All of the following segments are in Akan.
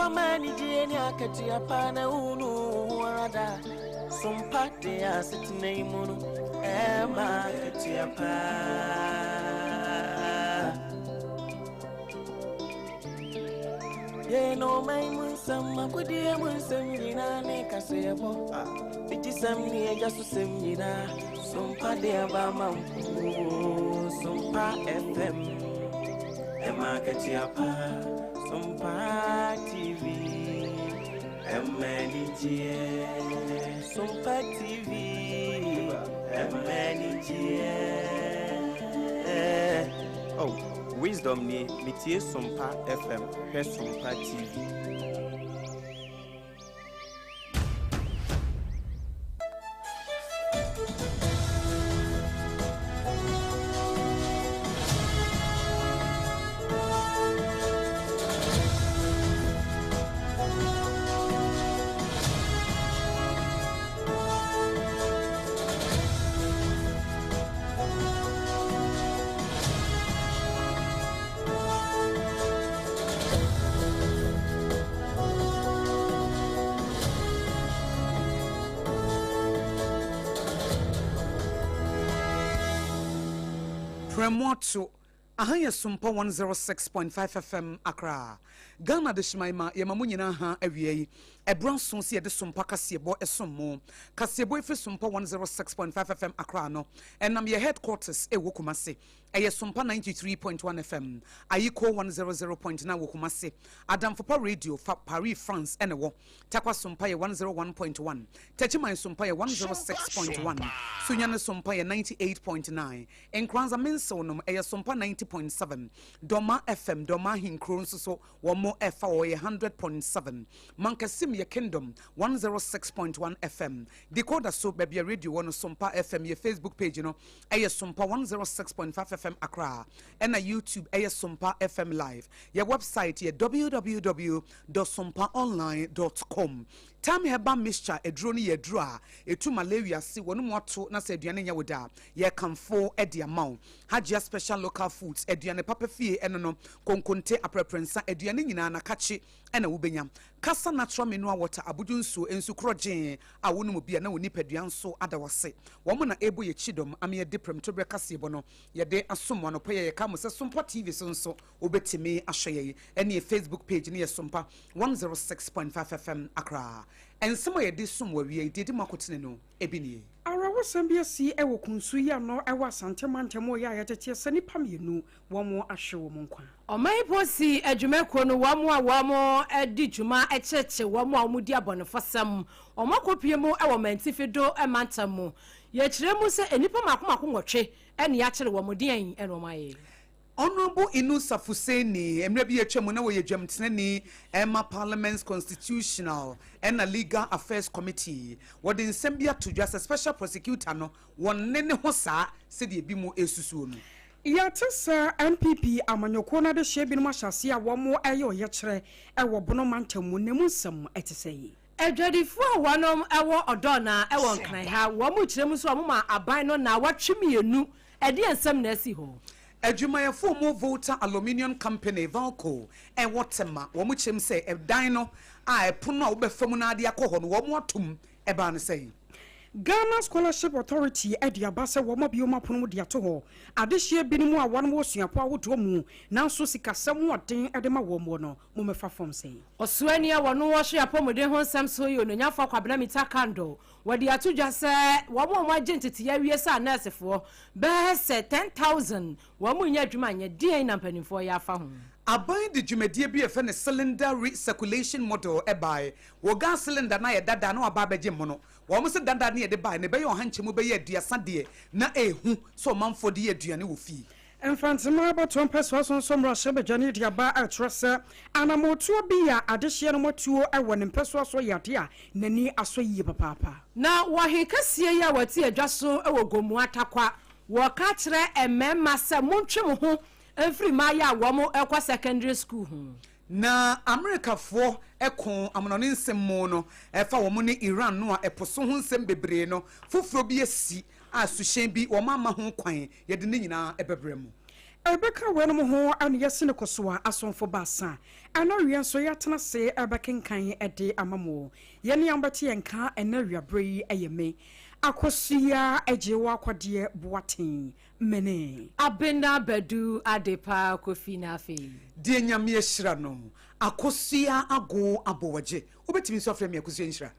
ma anigyeɛ ne akatua pa na wonu wo ho ara da. Sompa de asetena yi mu no ɛma akatua pa. Yɛn ɔman mu nsɛm, akodie mu nsɛm nyinaa ne kaseɛbɔ. Bigyesɛm ne agya so sɛm nyinaa. Sompa de aba ma mpo. Sompa FM. Ɛma akatua pa. Sompa TV. Ɛma anigyeɛ. Sompa TV. Ɛma anigyeɛ. Oh, Wisdom nie, metie Sompa FM, hwɛ Sompa TV. Prɛmoato, aha yɛ Sompa 106.5 FM Accra. Ghana Adehyeman ma yɛma mo nyinaa ha awia yi. Ɛberɛ aso sɛ yɛde Sompa kaseɛbɔ som mo. Kaseɛbɔ yi firi Sompa 106.5 FM Accra no, ɛnam yɛ headquarters ɛwɔ Kumasi. Ɛyɛ Sompa 93.1 FM, Ayiko 100.9 wɔ Kumasi, Adamfopa Radio fa Paris, France na ɛwɔ, Tarkwa Sompa yɛ 101.1, Techiman Sompa yɛ 106.1, Sunyani Sompa yɛ 98.9, Nkoranza Mensew nom ɛyɛ Sompa 90.7, Dormaa FM, Dormaa Ahenkuro nso so wɔn ɛfa wɔ yɛ 100.7, Mankasim yɛ Kingdom 106.1 FM, Decoder so baabi a radio wɔ no Sompa FM, yɛ Facebook page no ɛyɛ Sompa 106.5 FM Accra, ɛna YouTube ɛyɛ Sompa FM Live. Yɛ website yɛ www dot sompaonline dot com. Thyme Herbal Mixture aduro no yɛ aduro a ɛtu malaria ase, wɔn mu ato na sɛ aduane nyɛ wo dɛ a, yɛrekamfo de ama wo. Hajia Special Local Foods, aduane papa fie ɛno no, konkonte, aprɛprɛnsa, aduane nyinaa nakakye na wobɛnya. Kasa Natural Mineral Water, abodwo nsuo, nsu korɔgyee a wonom bi a na wo nipadua nso ada wo ase. Wɔn na ɛrebɔ yɛn kyidɔm ama yɛde prɛmtoberɛ kaseɛbɔ no yɛde asom mo anɔpa yi a yɛka mo sɛ Sompa TV so nso wobɛtumi ahwɛ yɛn ɛne yɛn Facebook page no yɛ Sompa 106.5 FM Accra. Nsɛm a yɛde som wo awia yi deɛ ɛdi mu akotene no ebi nie. Awerɛhosɛm bi asi wɔ Kunsu yi ano wɔ Asante mantam mu yɛ a yɛteteɛ sɛ nnipa mmienu wɔn ahwere wɔn nkwa. Ɔman Polisi Adwumakuo no wɔn a wɔn di dwuma kyekye wɔn a wɔdi abɔnefosɛm wɔn akɔpue mu wɔ Mantifi do mantam mu. Yɛkyerɛ mu sɛ nnipa mako mako nwɔtwe na yɛakyere wɔn, deɛn na wɔn ayɛ? Honourable Inusah Fuseini, mmerɛ bi atwa mu na ɔyɛ dwamtenani ma Parliament's Constitutional ɛna Legal Affairs Committee. Wɔde nsɛm bi ato dwa sɛ Special Prosecutor no wɔnne ne ho saa sɛdeɛ ebinom resusuo no. Yɛate sɛ NPP amanyɔkuo no adehyeɛ binom ahyɛ aseɛ a wɔreyɛ ɔyɛkyerɛ wɔ Bono mantam mu, na emu nsɛm te sɛn? Adwadifoɔ a wɔnom wɔ Ɔdɔɔna wɔ Nkran ha, wɔn kyerɛ mu nso wɔn ma aban no naawɔtwe mmienu, ɛdeɛn nsɛm na asi hɔ? Adwumayɛfoɔ a wɔwɔ Volta Aluminium Company, Valco, wɔ Tema, wɔn kyerɛ mu sɛ ɛdan no a ɛpono a wobɛfa mu na ade akɔ hɔ no wɔn atom, ɛbaa no sɛn? Ghana Scholarship Authority de aba sɛ wɔabue wɔn apono mu de ato hɔ adehyeɛ binom a wɔn wɔ suapɔn ahodoɔ mu nanso sikasɛm ho ɔden de ma wɔn wɔ no, mommɛfa fam sɛn? Ɔsoani a wɔno ɔhwɛ apɔmuden ho nsɛm so yɛ Onuonyamfoɔ Kwabena Mintah Kandor. Wɔde ato dwa sɛ wɔn a wɔagye nteteeɛ awie sɛ anɛɛsefoɔ bɛyɛ sɛ 10,000 wɔn nnya adwuma nyɛ. Deɛn na mpanimfoɔ yɛ afa ho? Aban de dwumadie bi a yɛfrɛ no Cylinder Recirculation Model baeɛ. Wɔ gas cylinder no ayɛ dada na waba abɛgye mmono. Wɔn se dada ne yɛde baeɛ no ɛbɛyɛ ɔha nkyɛmu bɛyɛ aduasa deɛ na ɛhu sɛ ɔmanfoɔ de yɛ aduane wɔ fie. Mfantsema abatoɔ mpɛsoa so nso mmarahyɛbadwa no de aba a ɛkyerɛ sɛ anamɔtuo bi a adehyeɛ no moatuo wɔ ne mpɛsoa so yɛ adeɛ a n'ani asɔ yie papaapa. Na wɔ he kɛseɛ yi a wɔte adwa so wɔ Gomoa Tarkwa, wɔka kyerɛ mmarima sɛ montwe mo ho mfiri mmaayɛ a wɔn kɔ secondary school ho. Na Amerikafoɔ ko amanɔne nsɛm mu no, ɛfa wɔn ne Iran no a ɛpo so ho nsɛm bebree no, foforɔ bi asi a suhyɛn bi wɔn amma ho kwan, yɛde ne nyinaa bɛbrɛ mo. Ɛbɛka weinom ho na yɛasi no kɔsoa asomfo baasa. Ɛnnɛ awia nso yɛatena ase rebɛkenkan de ama mo. Yɛn a mobɛte yɛn nka ɛnnɛ awiaberɛ yi yɛ me, Akosua Agyewa Akwadeɛ Boateng, mene. Abena Badu Adepa Kofi na afei. Deɛ Nyame ahyira no, Akosua Ago Abowagye. Wobɛtumi nso afrɛ me Akosua Nhyira.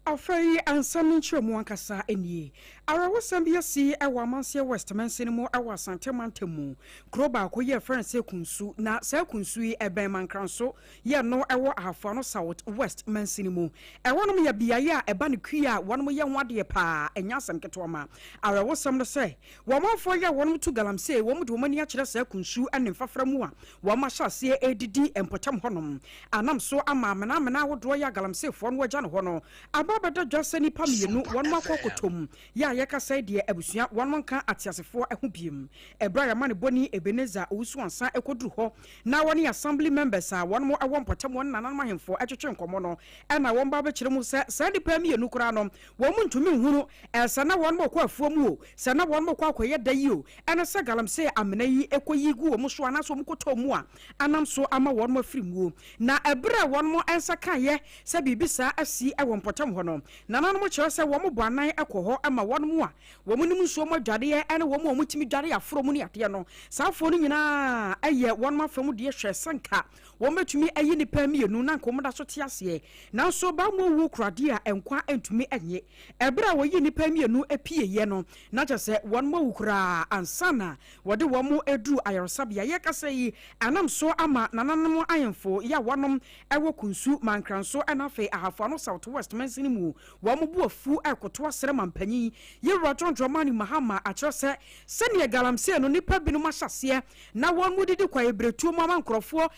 Afei ansa ne nkyerɛmu ankasa nie. Awerɛhosɛm bi asi wɔ Amanseɛ West mansini mu wɔ Asante mantam mu. Kuro baako yi a yɛfrɛ no sɛ Kunsu, na saa Kunsu yi ɛbɛn Mankranso yɛ no wɔ Ahafoano South West mansini mu. Ɛhɔnom yɛ beaeɛ a ɛba no kua a wɔnom yɛ ho adeɛ paa, ɛnyɛ asɛm ketewa ma. Awerɛhosɛm ne sɛ, wɔn manfoɔ yi a wɔnom tu galamsey, wɔn de wɔn ani akyerɛ saa Kunsu ne mfafra mu a wɔn ahyɛ aseɛ redidi mpɔtam hɔnom. Anam so ama amena amena ahodoɔ yi a galamseyfoɔ no agya no hɔ no aba abɛda dwa sɛ nnipa mmienu wɔnom akɔ akɔtɔ mu. Yɛ a yɛkasa yi deɛ abusua wɔnom nka ateasefoɔ ho biom. Ɛberɛ a yɛamanebɔni Ebenezer Owusu-Ansah kɔduru hɔ na wɔne Assembly members a wɔnom wɔ mpɔtam wɔne nananom ahemfo twetwe nkɔmmɔ no na wɔn ba bɛkyerɛ mu sɛ saa nnipa mmienu koraa no wɔn ntumi nhunu sɛ na wɔnom rekɔ afuo mu o, sɛ na wɔnom rekɔ akɔyɛ da yi o, ɛne sɛ galamsey amena yi kɔyi gu wɔn so anaasɛ wɔn kɔtɔ mu a anam so ama wɔnom afiri muo. Na ɛberɛ a wɔnom nsa kaeɛ sɛ biribi saa asi wɔ mpɔtam hɔ no, nananom kyerɛ sɛ wɔn bɔ anan kɔ hɔ ma wɔnom a Wɔn nim nsuo mu adwareɛ ne wɔn a wɔtumi dware aforɔ mu ne adeɛ no. Saa afoɔ no nyinaa yɛ wɔn afa mu deɛ hwɛ sɛ anka wɔbɛtumi ayi nnipa mmienu na anka wɔda so te aseɛ. Nanso bammɔ wuo kura adeɛ a nkwa ntumi nnye. Ɛberɛ a wɔyii nnipa mmienu pieeɛ no, na kyerɛ sɛ wɔn awu koraa ansa na wɔde wɔn reduru ayaresabea. Yɛrekasa yi, ɛnam so ama nananom ahemfo yi a wɔnom wɔ Kunsu, Mankranso na afei Ahafo Ano South West mansini mu Wɔn bo afu rekoto asrɛ mampanyin Yewura John Dramani Mahama akyerɛ sɛ sɛdeɛ galamsey no nnipa binom ahyɛ aseɛ na wɔn didi kwaeɛbiretuo mu ama nkorɔfoɔ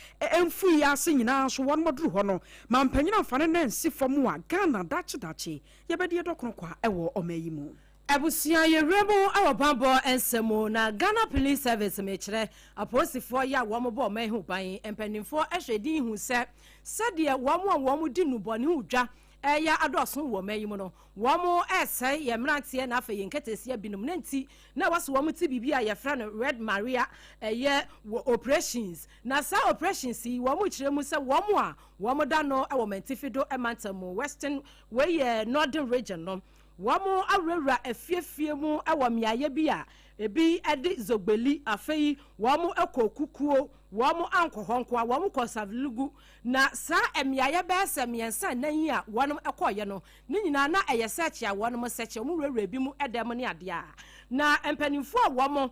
mfui ase nyinaa nso wɔn aduru hɔ no mampanyin amfa ne nan ansi fam a Ghana daakye daakye yɛbɛdi yɛdɔkono kwa wɔ ɔman yi mu. Abusua yɛwura mu wɔ banbɔ nsɛm mu na Ghana Police Service mekyerɛ apolisifoɔ yɛ a wɔn bɔ ɔman ho ban mpaninfoɔ hwɛ din hu sɛ sɛdeɛ wɔn a wɔn di nnubɔne ho dwa reyɛ adɔɔso wɔ ɔman yi mu no, wɔresɛe yɛn mmeranteɛ na afei yɛn nketeesia binom. Ne nti na ɛwɔ sɛ wɔte biribi a yɛfrɛ no Red Maria ɛyɛ wɔ operations. Na saa operations yi, wɔkyerɛ mu sɛ wɔn a wɔda no wɔ Mantifi do mantam mu, Western, wei yɛ Northern Region no, wɔn awurawura afiefie mu wɔ mmeaeɛ bi a ebi de Zogbeli, afei wɔn kɔ Kukuo, wɔn ankɔ hɔ nkoa, wɔn kɔ Savlugu. Na saa mmeaeɛ bɛyɛ sɛ mmiɛnsa nnan yi a wɔnom kɔeɛ no, ne nyinaa na ɛyɛ sɛɛkye a wɔnom sɛkye, wɔn wurawura bi mu dan mu ne adeɛ a. Na mpanimfoɔ a wɔn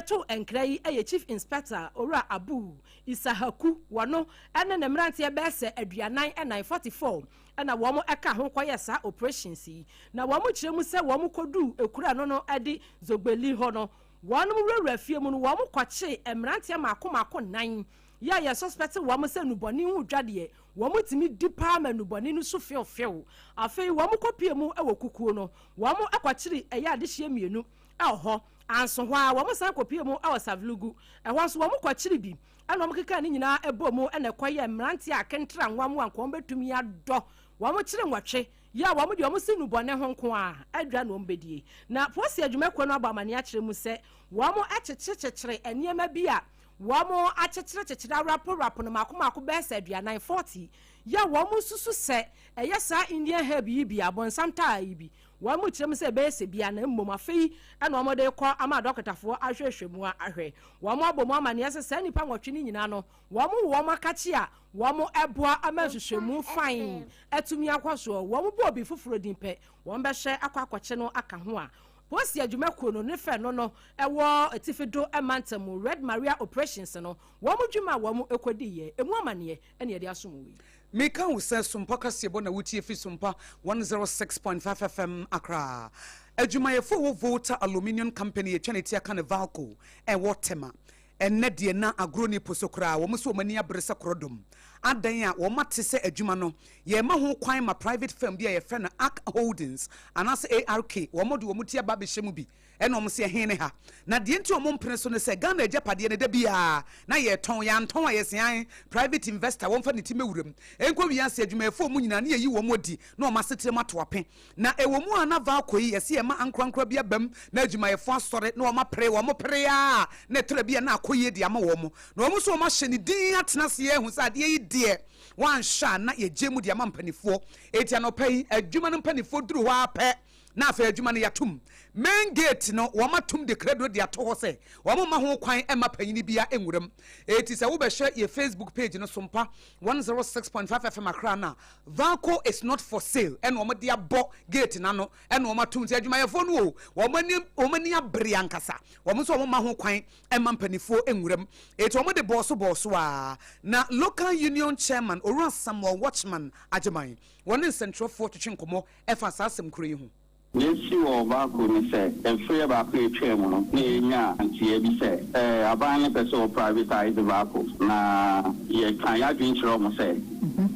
to nkra yi yɛ Chief Inspector Owura Abu Issahaku, wɔno ne ne mmeranteɛ bɛyɛ sɛ 44, 44, na wɔn ka ho kɔyɛɛ saa operations yi. Na wɔn kyerɛ mu sɛ wɔn kɔduu ekura no no de Zogbeli hɔ no, wɔnom wurawura fie mu no, wɔn kɔkyee mmeranteɛ mmaako mmaako nnan Yɛ a yɛ suspect wɔn sɛ nnubɔne ho dwa deɛ, wɔn tumi di paa ma nnubɔne no su few few. Afei wɔn kɔ pue mu wɔ kukuo no, wɔn kɔ kyere ɛyɛ adehyeɛ mmienu wɔ hɔ. Anso hɔ ara, wɔn san kɔ pue mu wɔ Savlugu. Ɛhɔ nso wɔn kɔ kyere bi ɛna wɔn kekaa ne nyinaa bɔɔ mu ɛna ɛkɔ yɛɛ mmeranteɛ a kentra nwa mu a nka wɔn bɛtumi adɔ. Wɔn kyere nwɔtwe yɛ a wɔn deɛ wɔn si nnubɔne ho nko ara adwa na wɔn bɛdie. Na Polisi adwumakuo no abɔ amaneɛ akyerɛ mu sɛ wɔn akyekyerekyekyere nneɛma bi a Wɔakyekyerekyekyere awraporapo no mmaako mmaako bɛyɛ sɛ 40, 40, yɛ a wɔsusu sɛ ɛyɛ saa Indian herb yi bi, abonsam taa yi bi. Wɔkyerɛ mu sɛ ɛbɛyɛ sɛ bi a na mmom afei na wɔde rekɔ ama adɔkotafoɔ ahwɛhwɛ mu ahwɛ. Wɔabɔ mu amanneɛ sɛ saa nnipa nwɔtwe no nyinaa no, wɔwɔ wɔn akakye a wɔboa ama nhwehwɛmu fann atumi akɔ soɔ. Wɔbɔ obi foforɔ din pɛ, wɔbɛhwɛ akɔ akɔkye no aka ho a Polisi adwumakuo no ne fɛ no no wɔ Atifi do mantam mu Red Maria Operations no wɔn dwuma a wɔn kɔdiiɛ ɛmu amaneɛ na yɛde asom wo yi. Meka wo sɛ Sompa kaseɛbɔ na wotie firi Sompa 106.5 FM Accra. Adwumayɛfoɔ a ɛwɔ Volta Aluminium Company yɛtwa ne ti aka no Valco ɛwɔ Tema. Ɛnnɛ deɛ na agorɔ nni po so koraa, wɔn nso wɔn ani abere sɛ korɔdɔm. Adan a wɔn ate sɛ adwuma no yɛma ho kwan ma private firm bi a yɛfrɛ no Ark Holdings anaasɛ ARK, wɔn de wɔn ti aba abɛhyɛ mu bi, ɛna wɔn sɛ ɛhe ne ha. Na deɛ nti wɔn mpene so ne sɛ Ghana agyapadeɛ no, da biara na yɛtɔn, yɛantɔn a yɛse an private investor wɔmfa ne ti mɛwura mu ɛnkɔ wiase adwumayɛfoɔ mu nyinaa ne yɛyi wɔn adi na wɔn asetena mu ato ape. Na ɛwɔ mu a na Valco yi yɛse yɛma ankorankora bi abam na adwumayɛfoɔ asɔre na wɔn apere wɔn pere a na ɛtɔrɔ bi a na akɔ yie de ama wɔn, na wɔn nso wɔn ahyɛ ne din atena ase ahu sɛ adeɛ yi deɛ wɔanhwɛ a na yɛgye mu de ama mpanimfoɔ. Eti anɔpa yi adwuma no mpanimfoɔ duru hɔ ara pɛ na afei adwuma no yɛatom. Main gate no wɔn atom de credo de ato hɔ sɛ wɔn mma ho kwan mma panyin bia nwuram. Eti sɛ wobɛhwɛ yɛ Facebook page no, Sompa 106.5 FM Accra no a, "Valco is not for sale" ɛna wɔn de abɔ gate n'ano ɛna wɔn atom sɛ adwumayɛfoɔ no o, wɔn ani abere ankasa. Wɔn nso wɔn mma ho kwan mma mpanimfoɔ nwuram. Eti wɔn de bɔɔso bɔɔso a na local union chairman, Owura Samuel Watchman Agyeman, wɔne nsɛntwerɛfoɔ twetwe nkɔmmɔ ɛfa saa asɛm kuro yi ho. Yɛsi wɔ baako ne sɛ mfeɛ baako a ɛtwaa mu no, na yɛnya nteɛ bi sɛ aban no pɛ sɛ wɔ privatise baako, na yɛka yɛadwene kyerɛ ɔmo sɛ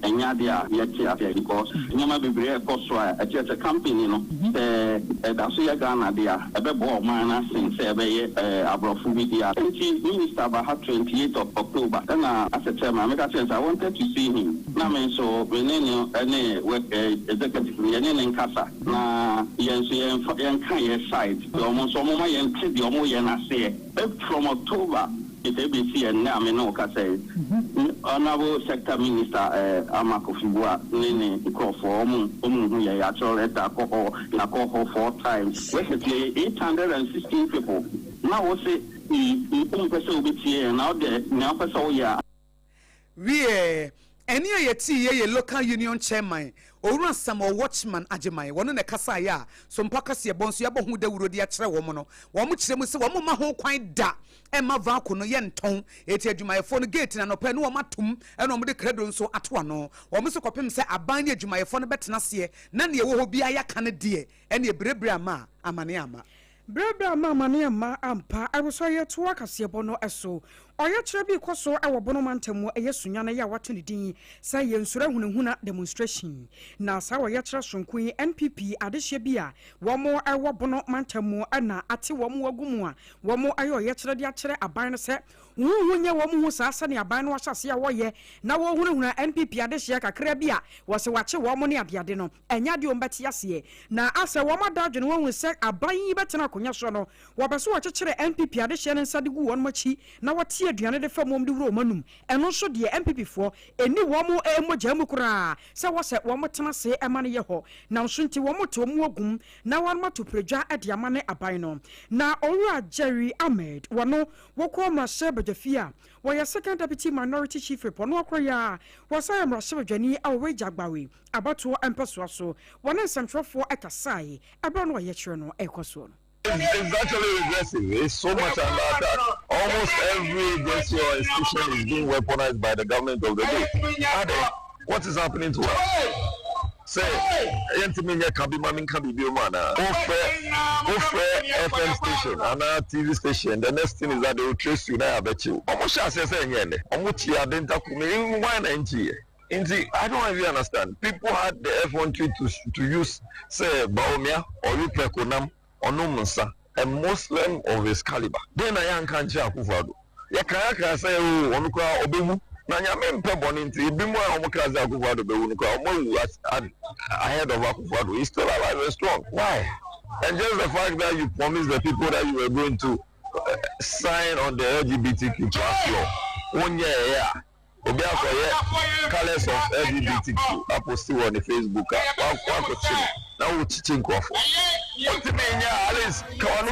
ɛnyɛ adeɛ a yɛte aseɛ, because nneɛma bebree a ɛkɔ so a ɛkyerɛ sɛ company no, sɛ ɛda so yɛ Ghana deɛ a, ɛbɛboa ɔman no asen sɛ ɛbɛyɛ aborɔfo bi deɛ. Nti minister ba ha 28 of October, ɛna asɛ chairman meka kyerɛ sɛ I wanted to see him, na me nso me ne no ne executive no, yɛne ne nkasa na yɛn nso yɛnfa yɛnka yɛ side deɛ, ɔmo nso ɔmo ma yɛnte deɛ ɔmo yɛ n'aseɛ. From October ebesi ɛnnɛ a me ne wo kasa yi, honourable sector minister Armah Kofi Buah ne ne nkurɔfoɔ, ɔmo hu yɛ. Yɛakyerɛ letter akɔ hɔ, yɛakɔ hɔ four times. Workers yɛ 816 people, na wo se wompɛ sɛ wobɛtie yɛn, na wode nea wopɛ sɛ woyɛ a. Wie ɛne a yɛtii yɛ yɛ local union chairman, Owura Samuel Watchman Agyeman, wɔno na ɛkasaeɛ a Sompa kaseɛbɔ nso yɛabɔ ho dawuro de akyerɛ wɔn no. Wɔn kyerɛ mu sɛ wɔn mma ho kwan da ɛma Valco no yɛntɔn. Eti adwumayɛfoɔ no, gate na nɔpɛ ne wɔn atom, ɛna wɔn de credo nso ato ano. Wɔn nso kɔpem sɛ aban ne adwumayɛfoɔ no bɛtena aseɛ na nea ɛwɔ hɔ biara yɛaka no deɛ, ɛne ebirebire ama a amane ama. Berɛberɛ ama amane ama ampa. Ɛwosɔ yɛtoa kaseɛbɔ no so. Ɔyɛkyerɛ bi kɔ so ɛwɔ Bono mantam mu, ɛyɛ Sunyane, yɛ a wato ne din sɛ "Yɛnsuro Ahunahuna Demonstration". Na saa ɔyɛkyerɛ sonko yi, NPP adehyeɛ bi a wɔn ɛwɔ Bono mantam mu ɛna ate wɔn agu mu a wɔn ayɛ ɔyɛkyerɛ de akyerɛ aban no sɛ huhu nyɛ wɔn hu saa sɛnea aban no ahyɛ ase a wɔyɛ na wɔhunahuna NPP adehyeɛ kakra bi a wɔsɛ wakye wɔn ne adeade no, ɛnyɛ adeɛ wɔn bɛte aseɛ. Na asɛ wɔn ada adwene wɔn hu sɛ aban yi bɛtena akonnwa so no, wɔbɛ so wɔkyekyere NPP adehyeɛ no nsa de gu wɔn akyi na wɔte aduane de fam wɔn de wura wɔn anum. Ɛno nso deɛ, NPP foɔ ɛni wɔn mogya mu koraa sɛ wɔsɛ wɔn tena ase ɛma no yɛ hɔ. Na nso nti wɔn te wɔn agum na wɔn ato piredwa de ama ne aban no. Na Owura Jerry Ahmed, wɔno wɔkɔ mmarahyɛ badwafie a wɔyɛ second deputy minority chief whip, ɔno akɔyɛ a wɔsan yɛ mmarahyɛ badwani a wɔwɔ Gyaagbawe abatoɔ mpɛsoa so, wɔne nsɛmtwerɛfoɔ ɛkasae ɛberɛ no ɔyɛkyerɛ no ɛrekɔ soɔ no. It's actually regressive. It's so much under attack. Almost every agency or institution is being weaponized by the government of the day. Ade, what is happening to us? Sɛ yɛntumi nyɛ ka bi ma menka biribi mu anaa wofrɛ FM station anaa TV station, the next thing is that they will trace you na yɛabɛkye wo. Ɔmo hyɛ aseɛ sɛ ɛnyɛ nnɛ ɔmo kyi ade ntakumi why na nkyiɛ. Nti I don't even understand. People had the effrontery to use sɛ Bawumia ɔwe prɛko nam, ɔnom nsa, a Muslim of his caliber. Then na yɛanka nkyerɛ Akufo-Addo, yɛka yɛaka sɛ o, ɔno koraa ɔbɛwu na Nyame mpɛ bɔne. Nti ebi mu a ɔmo kaa sɛ Akufo-Addo bɛwu no koraa, ɔmo awu ahead of Akufo-Addo. He's still alive and strong. Why? And just the fact that you promised the people that you were going to sign on the LGBTQ+ law, wonyɛ ɛyɛ a obi akɔyɛ colours of LGBTQ apost wɔ ne Facebook a wakɔkye no na wokyikyi nkurɔfo, wontumi nyɛ at least kawa no.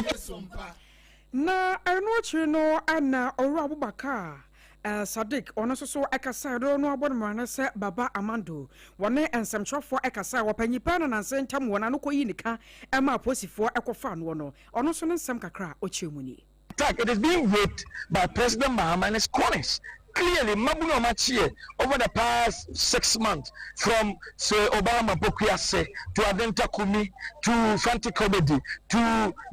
Na ɛno akyiri no, ɛna Owura Abubakar Sadiq, ɔno nso so ɛkasa ɛdo no abɔ no mmara no sɛ Baba Amando, wɔne nsɛmtwerɛfoɔ ɛkasa. Wɔpanyi paa na nanse ntam wɔn ano kɔyi ne ka ɛma apolisifoɔ ɛkɔfa noɔ no, ɔno nso ne nsɛm kakra a ɔkyerɛ mu nie. Attack. It is being raped by President Mahama and his cronies. Clearly, Mabunu Amachie, over the past 6 months, from say Obama Pokuase to Adenta Kumi to Fanti Comedy to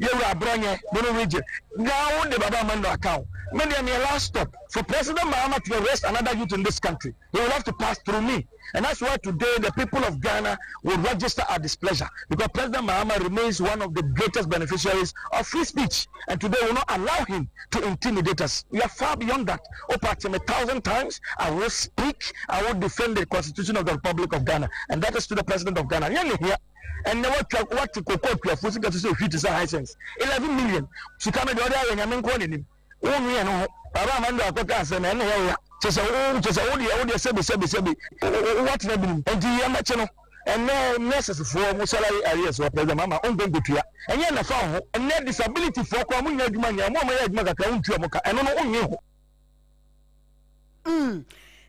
Yewura Abronye, Bono region. Gaa wo de Baba Amando aka ho. Me deɛ meyɛ last stop. For President Mahama to arrest another youth in this country, he will have to pass through me. And that's why today the people of Ghana will register our displeasure because President Mahama remains one of the greatest beneficiaries of free speech. And today we will not allow him to intimidate us. We are far beyond that. Opa 1,000 times, I will speak, I will defend the Constitution of the Republic of Ghana. And that is to the President of Ghana. Here, ɛnɛ watwa wate koko akuafoɔ sika so sɛ ohwi te sɛ Hisense 11 million sika no deɛ ɔde ayɛ, Nyame nko n'anim wo nuyɛ no ho. Baba Amando akɔka asɛm ɛne yɛ ya kyɛ sɛ wo kyɛ sɛ wodeɛ sɛbi sɛbi sɛbi woatena binom nti yɛmɛkye no. Ɛnɛ nurses foɔ mo salary arrears wɔ President Mahama ɔnkɔ nkotua, ɛnyɛ nafa ho. Ɛnɛ disability foɔ koraa mo nya adwuma nyɛ mo a moyɛ adwuma kakra wontua mo ka, ɛno no wonnye ho.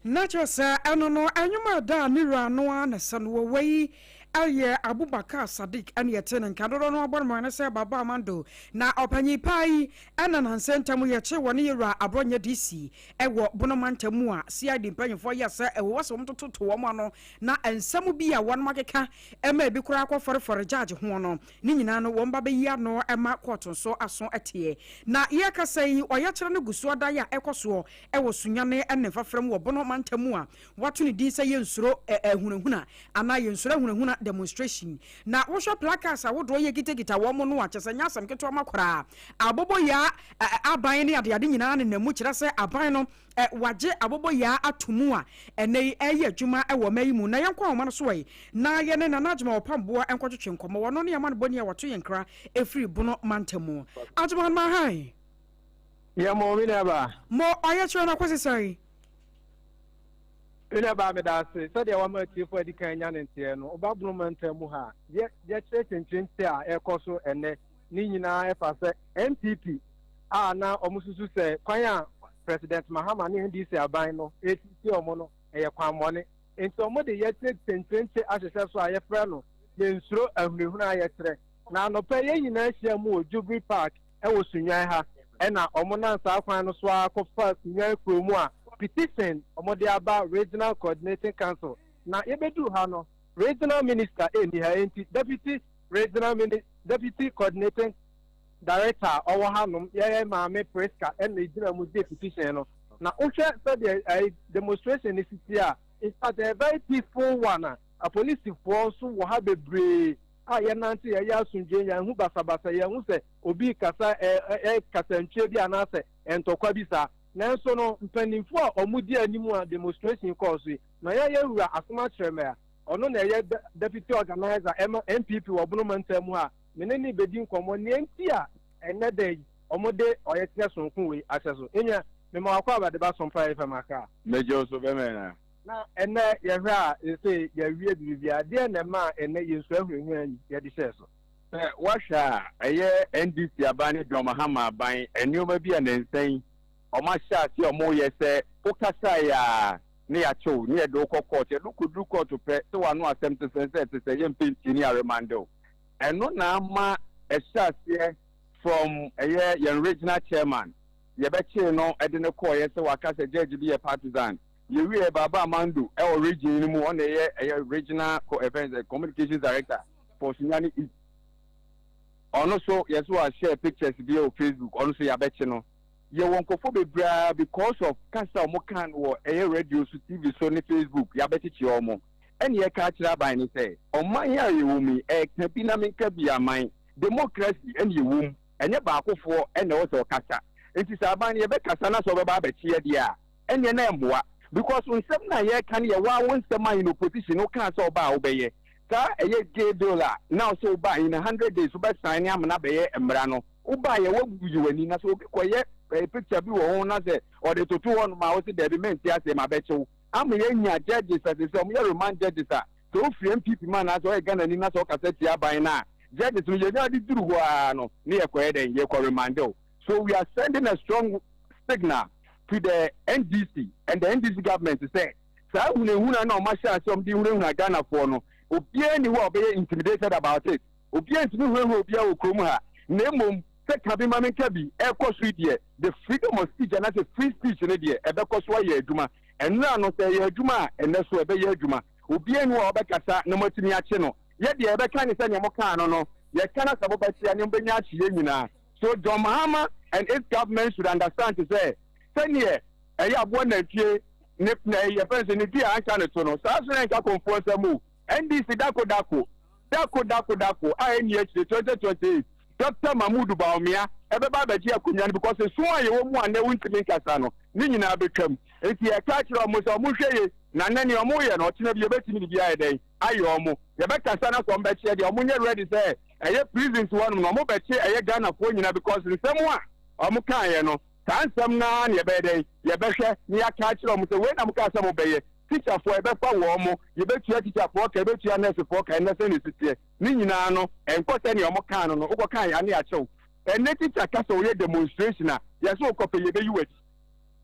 Na kyerɛ sɛ ɛno no ɛnwom a da a ne wura no a ne sɛ no wɔwɔ yi ɛyɛ Abubakar Sadiq, ɛne yɛte ne nka dodoɔ no abɔ no mɔne sɛ Baba Amando. Na ɔpanyin paa yi ɛna nansɛ ntam yɛkye wɔ ne yɛwura Aborɔnyɛ DC ɛwɔ Bonoma ntam mu a CID mpanyinfoɔ yɛ sɛ ɛwɔ sɛ wɔn tototo wɔn ano na nsɛm bi a wɔn akeka ɛma ebi koraa akɔ fɔrefɔre gyaagye ho no ne nyinaa no wɔn ba bɛyi ano ɛma kɔɔto nso aso ɛteɛ. Na yɛkasa yi, ɔyɛkyerɛ no gu so adan a ɛkɔ soɔ ɛwɔ Sunyane ɛne mfafra mu wɔ Bono mantam mu a wato ne din sɛ yɛnsuro ahunahuna anaa yɛnsuro ahunahuna demonstration. Na wohwɛ placards ahodoɔ yɛ kitakita wɔn mo no a, kyɛ sɛ nyɛ asɛm ketewa ma koraa. Abɔbɔyaa aban ne adeade nyinaa nenam mu kyerɛ sɛ aban no wagye abɔbɔyaa ato mu a ɛnɛ yi ɛyɛ adwuma ɛwɔ ɔma yi mu. Na yɛnkɔ ahoma no so yi na yɛne Nana Adwuma Ɔpamboa nkɔtwetwe nkɔmmɔ. Wɔno ne yɛma no bɔni a wɔto yɛn nkra ɛfiri Bono mantam mu. Adwuma no mahan. Yɛ mo, mi nua. Mo ɔyɛ kyerɛ no akɔsi sɛn? Mi nua baa, mi da ase sɛdeɛ wama atiefo adi kan nya ne nteɛ no. Ɔba Bono mantam mu ha, yɛ yɛkyerɛ kyɛnkyɛnti a ɛkɔ so ɛnɛ ne nyinaa ɛfa sɛ NPP a na wɔn susu sɛ kwan a President Mahama ne NDC aban no esisi wɔn no ɛyɛ kwanmɔne, nti wɔn de yɛkyerɛ kyɛnkyɛnti ahyehyɛ so a yɛfrɛ no yɛnsuro ahunahuna a yɛkyerɛ. Na anɔpɛ yɛn nyinaa ahyia mu wɔ Jubilee Park ɛwɔ Sunwan ha, ɛna wɔn nam saa kwan no so akɔfa Sunwan kurom a petition wɔn de aba Regional Coordinating Council. Na yɛbɛduru ha no, regional minister ɛnni ha, nti deputy coordinating director a ɔwɔ hanom, yɛyɛ Maame Priska, ɛna egyina mu gye petition no. Na wohwɛ sɛdeɛ ɛyɛ demonstration ne sisi a, in fact, a very peaceful one a apolisifoɔ nso wɔ ha bebree a yɛnante yɛyɛ asomdwe. Yɛn ho basabasa, yɛn ho sɛ obi kasa ɛ ɛ kasantwie bi anaasɛ ntɔkwa bi saa. Nanso no mpanimfoɔ a wɔn di anim a demonstration kɔɔ so yi na yɛyɛ wura Asoma Kyerɛmɛ a ɔno na ɛyɛ deputy organizer ɛma NPP wɔ Bono mantam mu a mene ne bɛdi nkɔmmɔ nea nti a ɛnɛ da yi wɔn de ɔyɛkyerɛ sonko wei ahyɛ so. Enya mema wakɔ abade ba Sompa FM Akra. Mɛgye so bɛmɛ na. Na ɛnɛ yɛhwɛ a ɛsɛ yɛawie biribiara deɛ na ɛma ɛnɛ yɛnsu ahurahura yi yɛde hyɛɛ so. Sɛ woahwɛ a, ɛyɛ NDC aban ne John Mahama aban nneɛma bi a ne nsɛn ɔmo ahyɛ ase a ɔmo yɛ sɛ wokasaeɛ a ne yɛakyew ne yɛde wokɔ court, yɛde wokɔduru court pɛ sɛ wano asɛm te sɛ sɛ te sɛ yɛmpɛ ntie ne yɛaremand wo. Ɛno na ama ɛhyɛ aseɛ from ɛyɛ yɛn regional chairman yɛbɛkyee no ɛde no kɔɔyɛ sɛ waka sɛ judge bi yɛ partisan. Yɛwie Baba Amando ɛwɔ region no mu, ɔna ɛyɛ regional ɛfɛn sɛ communications director for Sunyani East. Ɔno so yɛsɛ wahyɛ pictures bi wɔ Facebook, ɔno so yɛabɛkye no. Yɛwɔ nkɔfo bebree because of kasa a wɔn kan wɔ ɛyɛ radio so, TV so ne Facebook, yɛabɛkyekye wɔn. Ɛne yɛka akyerɛ aban ne sɛ ɔman a yɛwɔ mu yi, ɛka bi na menka bi, aman democracy ɛne yɛwɔ mu, ɛnyɛ baakofoɔ ɛna ɛwɔ sɛ ɔkasa. Nti sɛ aban no yɛbɛkasa na sɛ ɔbɛba abɛkye yɛ deɛ a, ɛneɛ na ɛmmoa because nsɛm na yɛka no yɛwɔ awo nsɛm a in opposition wokaa sɛ ɔba a wobɛyɛ saa ɛyɛ gay bill a na ɔsɛ woba in 100 days wobɛsan ne amena bɛyɛ mmara no. Woba yɛ wabu yi w'ani na sɛ obi kɔyɛ picture bi wɔ ho na sɛ ɔde toto hɔ nom a, wɔsi dɛbi, mɛnti aseɛ ma bɛkyew ama yɛnya judges a sɛ ɔmo yɛ remand judges a sɛ ofiri NPP mu anaasɛ ɔyɛ Ghana ni na sɛ ɔkasa tia aban no a, judges no yɛnya de duru hɔ ara no ne yɛkɔyɛ dɛn, yɛkɔ remand o. So we are sending a strong signal to the NDC and the NDC government sɛ saa hunahuna na ɔmo ahyɛ ase ɔmo de hunahuna Ghanafoɔ no, obiara ni hɔ a ɔbɛyɛ intimidated about it. Obiara ntumi hunahuna obiara wɔ kurom ha, na mmom sɛ ka bi ma menka bi ɛkɔ so yi deɛ, the freedom of speech anaasɛ free speech no deɛ, ɛbɛkɔ so ayɛ adwuma. Ɛnura no sɛ ɛyɛ adwuma a, ɛnɛ so ɛbɛyɛ adwuma. Obiara ni hɔ a ɔbɛkasa na moatumi akye no. Yɛ deɛ yɛbɛka ne sɛ nea mokaa no no, yɛka na sɛ mobɛkyea ne mobɛnya akye yɛn nyinaa. So John Mahama and his government should understand sɛ sɛneɛ ɛyɛ aboa nantwie ne na ɛyɛ fɛn sɛ ne dua anka ne to no, saa so na ɛnka kɔnfoɔ nsɛm o. NDC dako dako dako dako dako a ɛnni akyire, 2028 Dr. Mahmood Bawumia ɛbɛba abɛgye akonnwa no, because esu a yɛwɔ mu a nnɛ wontumi nkasa no ne nyinaa bɛtwam. Nti yɛka kyerɛ ɔmo sɛ ɔmo nhwɛ ye na nnɛ nea ɔmo yɛ no, ɔkyena bi yɛbɛtumi de bi ayɛ dɛn ayɛ ɔmo. Yɛbɛkasa na sɛ ɔmo bɛkyeɛ deɛ, ɔmo nyɛ ready sɛ ɛyɛ prisons hɔnom na ɔmo bɛkye ɛyɛ Ghanafoɔ nyinaa, because nsɛm a ɔmo kaeɛ no, saa nsɛm naa na yɛbɛyɛ dɛn, yɛbɛhwɛ na yɛaka akyerɛ ɔmo sɛ wei na mo kaa sɛ mo bɛyɛ. Tikyafoɔ yɛbɛfa wɔn mo, yɛbɛtua tikyafoɔ ka, yɛbɛtua nɛɛsefoɔ ka. Ɛnɛ sɛ ne siteɛ ne nyinaa no ɛnkɔ sɛnea ɔmo kaa no, wokɔ kaa yɛ ane akyɛw. Ɛnɛ tikya ka sɛ ɔyɛ demonstration a, yɛsɛ wokɔpɛ yɛbɛyi w'adi.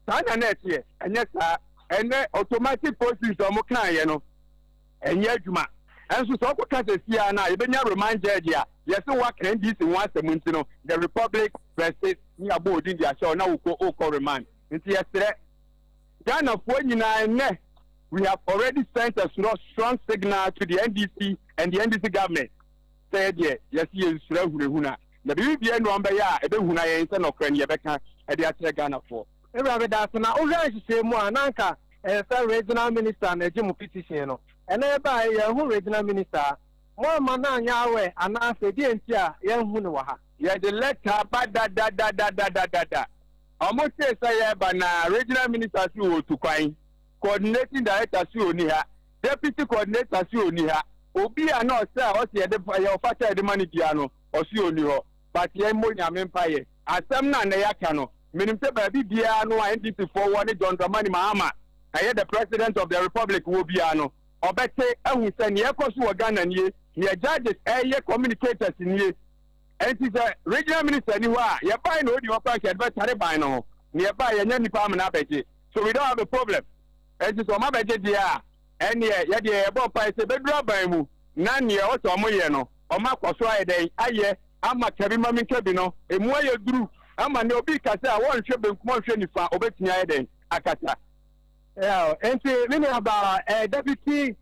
Saa na na ɛteɛ, ɛnyɛ saa. Ɛnɛ automatic postings a ɔmo kaeɛ no ɛnyɛ adwuma. Ɛnso sɛ ɔkɔka sɛ sia no a, yɛbɛnya remand judge a yɛsɛ woaka NDC ho asɛm nti no, the Republic versus ne abɔ odin de ahyɛ wo na wokɔ remand. Nti yɛserɛ Ghanafoɔ nyinaa, nnɛ we have already sent a strong signal to the NDC and the NDC government sɛ yɛdeɛ yɛsi yɛnsuro ahunahuna na biribi bia nu ɔmbɛyɛ a ɛbɛhuna yɛn sɛ nɔkorɛ no yɛbɛka ɛde akyerɛ Ghanafoɔ. Ewura, meda ase. Na wohwɛ nhyehyɛ mu a, na anka ɛyɛ sɛ regional minister na agye mo petition no. Ɛnɛ yɛbaa yɛnhu regional minister a mo ama no anyɛ awɛ anaasɛ deɛ nti a yɛnhu no wɔ ha? Yɛde letter ba dadadadadadada. Ɔmo tee sɛ yɛreba na regional minister si wɔ otu kwan, coordinating director si onni ha, deputy coordinator si onni ha, obi a na ɔsɛ a ɔsi yɛde yɛ ɔfata yɛde ma no bia no, ɔsi onni hɔ. But yɛn mmɔ Nyame mpayɛ. Asɛm no a na yɛaka no, menim sɛ baabi biara no a NDC foɔ wɔ ne John Dramani Mahama ɛyɛ the President of the Republic wɔ biara no, ɔbɛte ahu sɛ nea ɛkɔ so wɔ Ghana nie, nea judges ɛyɛ communicators nie. Nti sɛ regional minister ni hɔ a, yɛbae na odi hɔ kora nka yɛde bɛtare ban no ho. Na yɛbae yɛnyɛ nipa amena abɛgye, so we don't have a problem. Nti sɛ ɔma bɛgye deɛ a, ɛneɛ yɛdeɛ yɛbɔ mpae sɛ bɛduru aban mu na neɛ ɔsɛ ɔmo yɛ no, ɔmo akɔ so ayɛ dɛn ayɛ ama kabi ma menka bi no emu ayɛ duru ama ne obi kasa a wɔnhwɛ benkum ɔnhwɛ nifa, obɛtumi ayɛ dɛn akasa. Yeah, nti me nua ba deputy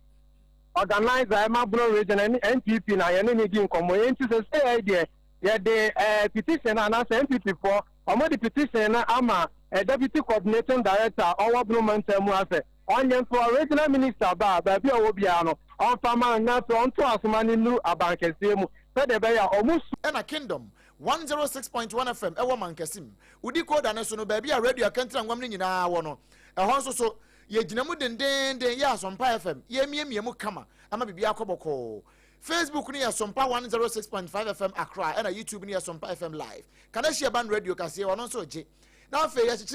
organizer ɛma Bono Region ɛne NPP na yɛne ne di nkɔmmɔ. Nti sɛ yɛ deɛ yɛde petition anaasɛ NPP foɔ ɔmo de petition no ama deputy coordinating director ɔwɔ Bono mantam mu asɛ ɔnyɛ nso regional minister ba a baabi a ɔwɔ biara no ɔmfa ma no na afei ɔnto asoma no nnuru abankɛseɛ mu sɛdeɛ ɛbɛyɛ a ɔmo su. Ɛna Kingdom 106.1 FM ɛwɔ Mankasim. Wodi koda no so no, baabi a radio akɛntena nwam no nyinaa wɔ no, ɛhɔ nso so yɛgyina mu dendeenden yɛ Asompa FM, yɛmiamia mu kama ama biribi akɔ bɔkɔɔ. Facebook no yɛ Sompa 106.5 FM Accra, ɛna YouTube no yɛ Sompa FM Live. Kanahyi Ban Radio kaseɛ ɔno nso gye. Na afei yɛkyekyere